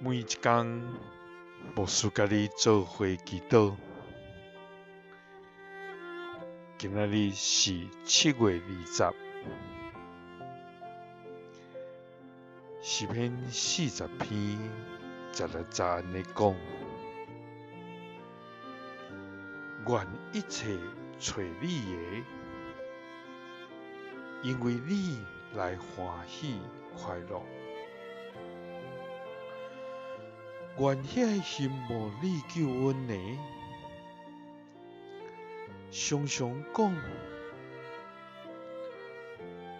每一工，牧師佮你做伙祈禱。今仔日是7月20，詩篇40篇16節按呢講：願一切揣你的，因為你來歡喜快樂。願遐欣慕你救恩的，常常講，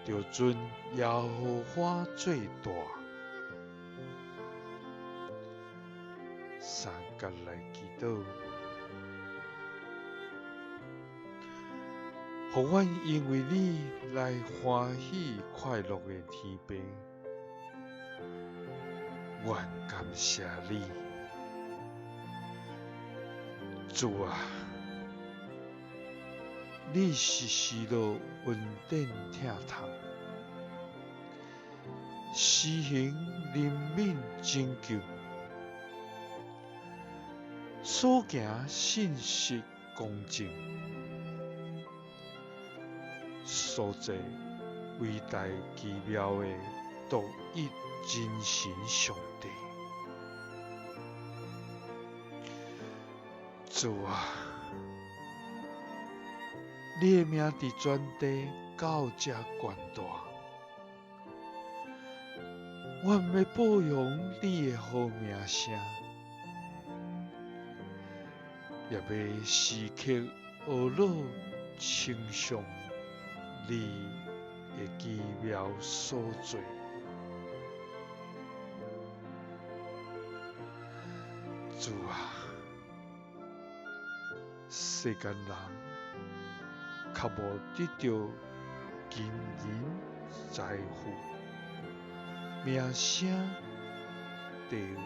著尊耶和華做大。三角來祈禱，予阮因為你來歡喜快樂的天父，阮感謝你，主啊，你是施落恩典疼痛，施行憐憫拯救，所行信實公正，所作偉大奇妙的獨一真神上帝。主啊，你的名佇全地到遮懸大，阮欲報揚你的好名聲，也欲時刻呵咾稱頌你的奇妙所作。主啊，世間人較無得著金銀財富、名聲、地位，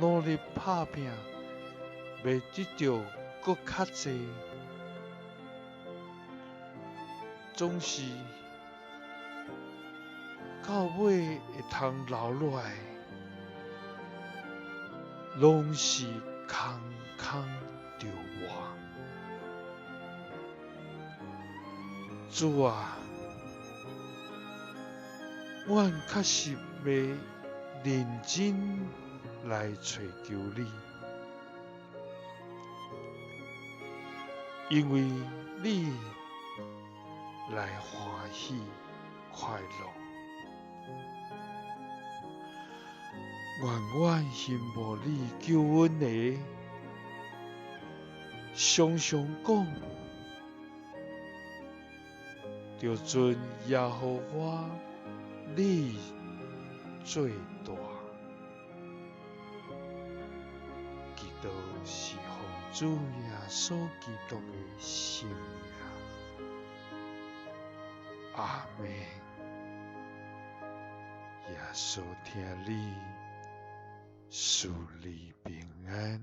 努力拍拚，欲得著閣較濟，總是到尾會通留落來，攏是空空著活。主啊，阮確實欲認真來揣求你，因為你來歡喜快樂。願阮欣慕你救恩的，常常講，著尊耶和華你做大。祈禱是奉主耶穌基督的聖名。阿們。耶穌疼你，賜你平安。